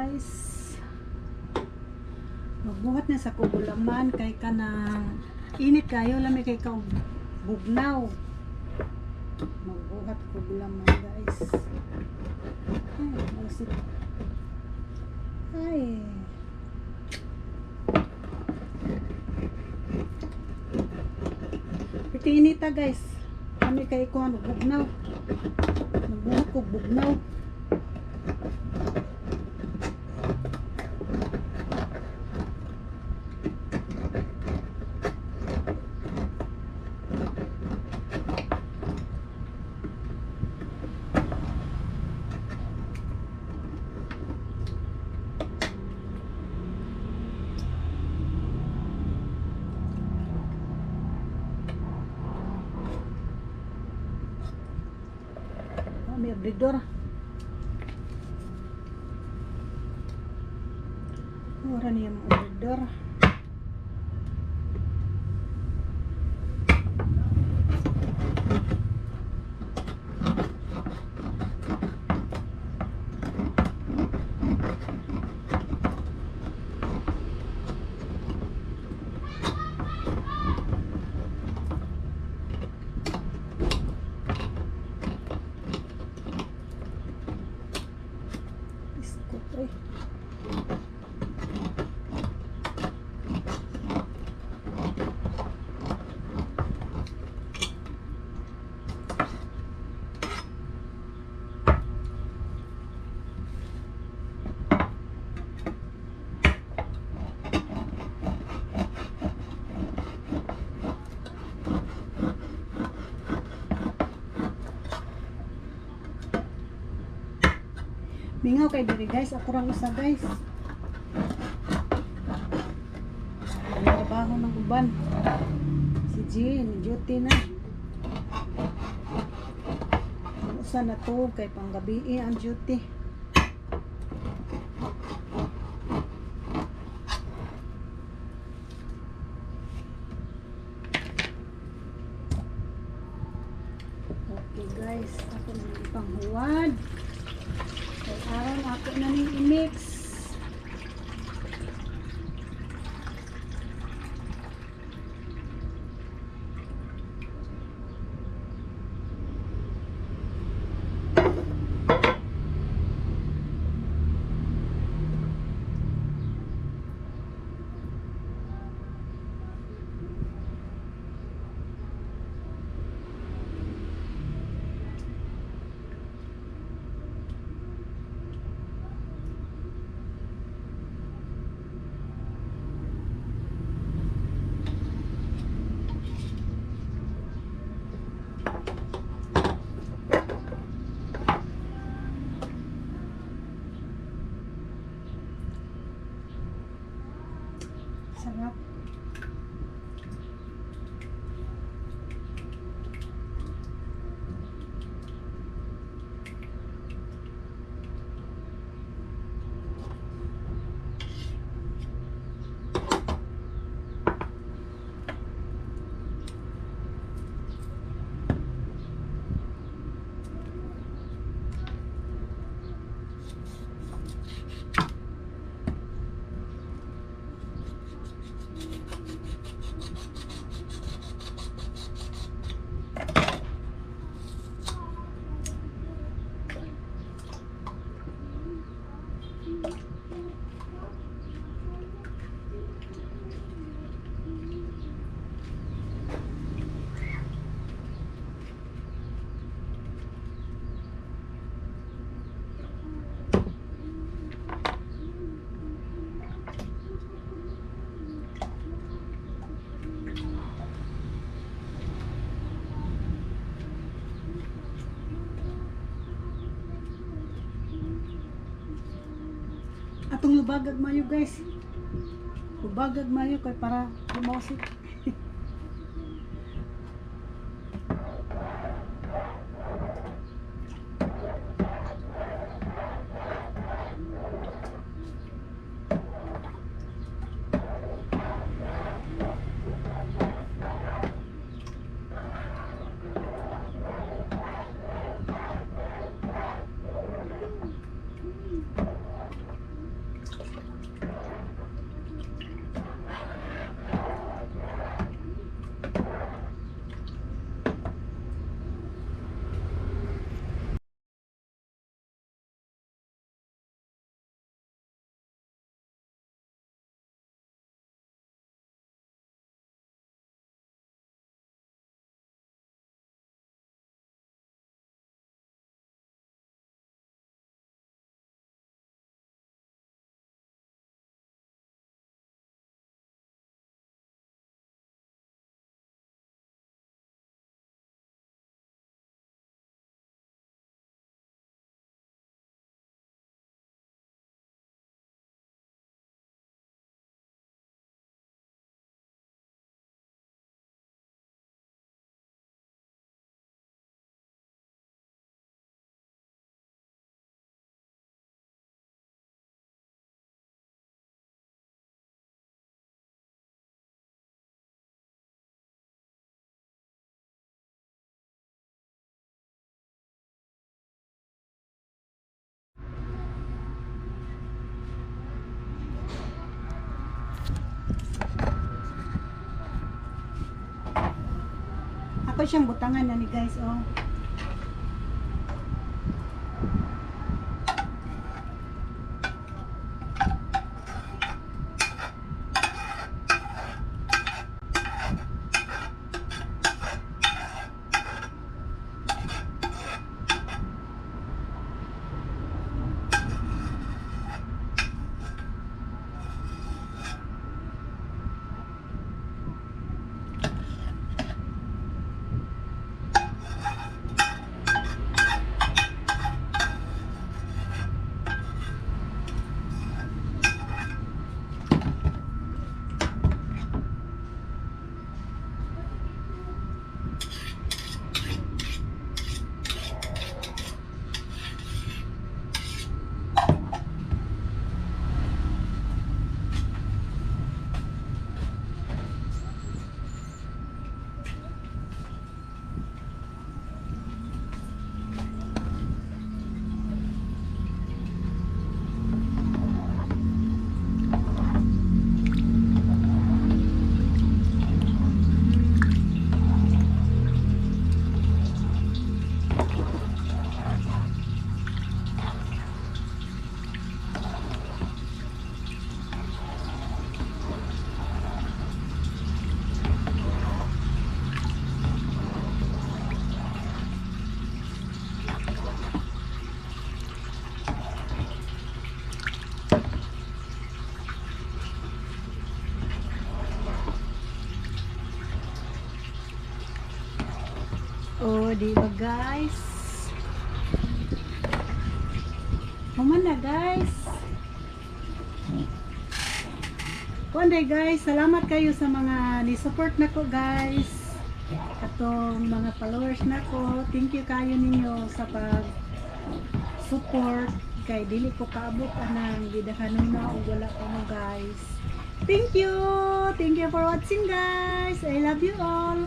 Guys. Magbuhat na sa kugulaman kay kanang init kayo, lami kay ka bugnaw. Magbuhat kugulaman, guys. Ay, malasik. Ay. Piti inita, guys. Kami kay ko ano bugnaw. Magbuhat ko bugnaw. Oh, may abridor. Ora niya mga abridor. Iskot ay. Mingaw kay diri, guys, ako rang usa, guys. Ang trabaho ng uban. Si Jean, duty na. Ang usa na to kay panggabi ang duty. Okay guys, ako na ipanghuwad. Kay aron ako na ning i-mix. Sarap. Atong lubagag mayo, guys. Lubagag mayo kay para lumosik. siyang butangan na ni, guys, oh. Oh, di ba, guys? Human na, guys. Kuan guys, salamat kayo sa mga ni-support nako, guys. Katong mga followers nako, thank you kayo ninyo sa pag support kay dili ko kaabot anang gida kanuna ug wala pa mo, guys. Thank you. Thank you for watching, guys. I love you all.